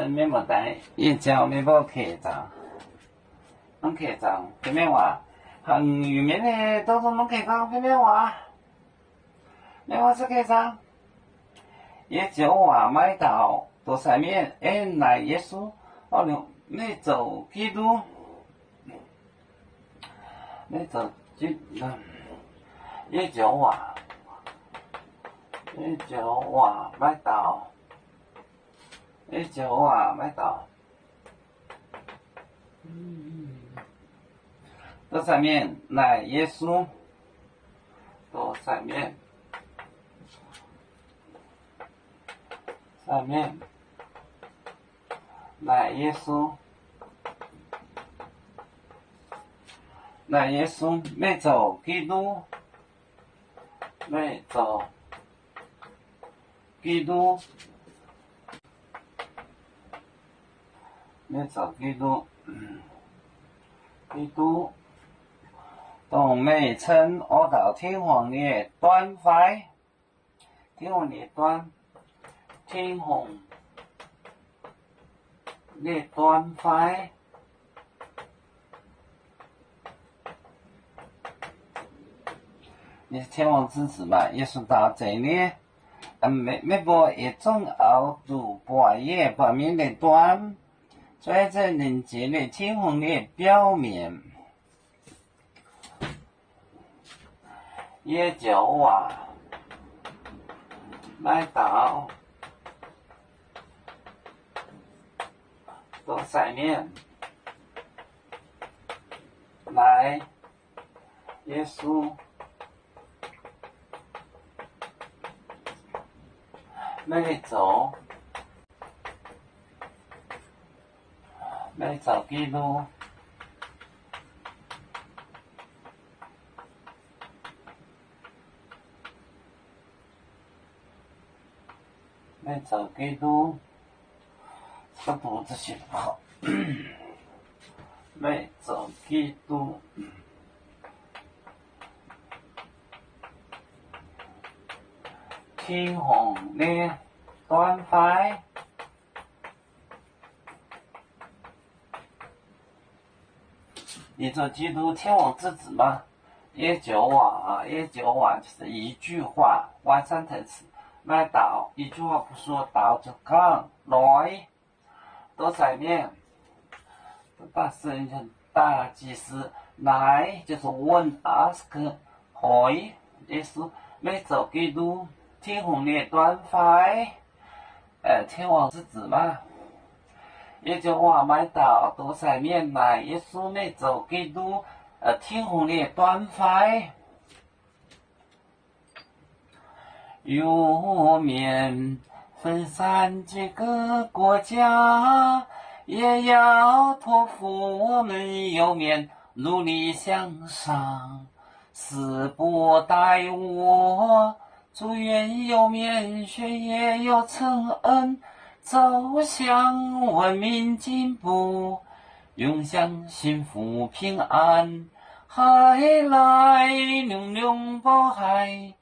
Mienh muoz-doic, ih jauv mienh mbuo keh zaangc, mv keh zaangc fei mienh waac. Hnangv yuc mienh naaiv dongh mv keh zaangc fei mienh waac. Mienh waac se keh zaangc. Yie joux waac maiv daux doz sai mienh, ei naaic Yesu, orv, meih zoux Giduc. Meih zoux, yie joux waac, yie joux waac maiv daux, yie joux waac maiv daux. Doz sai mienh naaic Yesu, doz sai mienh, sai mienh naaic Yesu, naaic Yesu, meih zoux Giduc, meih zoux Giduc, meih zoux Giduc, Giduc, dongh meih cen orv daux Tin-Hungh nyei dorn fai? Tin-Hungh nyei dorn, Tin-Hungh nyei dorn fai? Tin-Hungh zinh nzunc maaih Yesu daux zeiz ni. Meih mbuo yietc zungv oix zuqc buatc yie, buatc mienh nyei dorn, zueiz zengc ninh jiex mingh Tin-Hungh nyei biauv mienc. Yie joux waac maiv daux doz sai mienh naaic Yesu, meih zoux, meih zoux Giduc, meih zoux Giduc, meih zoux Giduc, Tin-Hungh nyei dorn fai? Ninh zoux Giduc, Tin-Hungh zinh nzunc maaih. Yie joux waac, yie joux waac 一句话, 完成台词, maiv daux, 一句话不说 daux zuqc gorngv loix. Doz sai mienh, 大祭司 naaic, 就是问, ask, hoix Yesu, meih zoux Giduc, Tin-Hungh nyei dorn fai? Tin-Hungh zinh nzunc maaih. Yie joux waac maiv daux doz sai mienh naaic Yesu, meih zoux Giduc, Tin-Hungh nyei dorn fai? 有面分散几个国家，也要托付我们有面努力向上。死不带我，祝愿有面血液有承恩，走向文明进步，永享幸福平安。海来永永保海，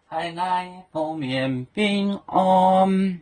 海来保面平安。